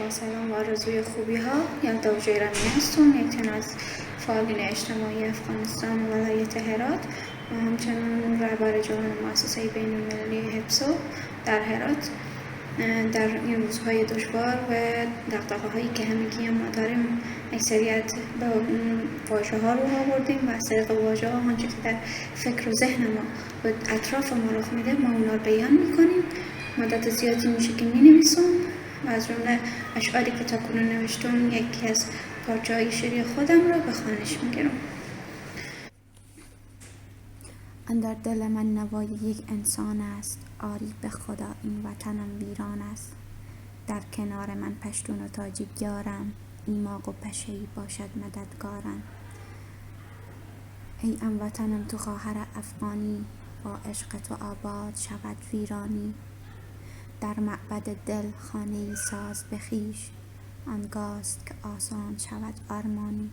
با سلام و آرزوی خوبی ها، یلدا جیرمی هستم، یک تن از فعالین اجتماعی افغانستان و ولایت هرات و همچنان رهبر جوان مؤسسه بین المللی هپسو در هرات. در این روزهای دشوار و دغدغه هایی که همگی ما داریم، اکثریت به واژه ها رو آوردیم و از طریق واژه ها آنچه که در فکر و ذهن ما و اطراف ما رخ میده ما اونا رو بیان میکنیم. مدت زیادی میشه که مینویسم و از جمله اشعاری که تا کنون نوشتم یکی از پارچه‌های شعری خودم رو به خوانش میگیرم. اندر دل من نوای یک انسان است، آری به خدا این وطنم ویران است. در کنار من پشتون و تاجیک یارم، ایماق و پشه‌ای باشد مددگارم. ای هموطنم تو خواهر افغانی، با عشق تو آباد شود ویرانی. در معبد دل خانه ای ساز به خویش، آنگاست که آسان شود آرمانی.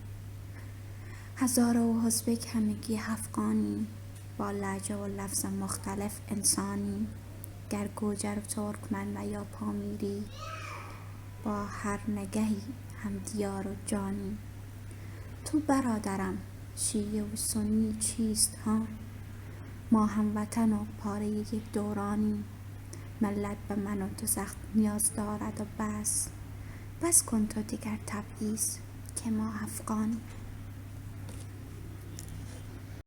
هزاره و ازبک همگی افغانیم، با لهجه و لفظ مختلف انسانیم. گر گوجر و ترکمن و یا پامیری، با هر نگهی هم دیار و جانیم. تو برادرم شیعه و سنی چیست ها؟ ما هموطن و پاره یک دورانیم. ملت به من و تو سخت نیاز دارد و بس، بس کن تو دیگر تبعیض که ما افغانیم.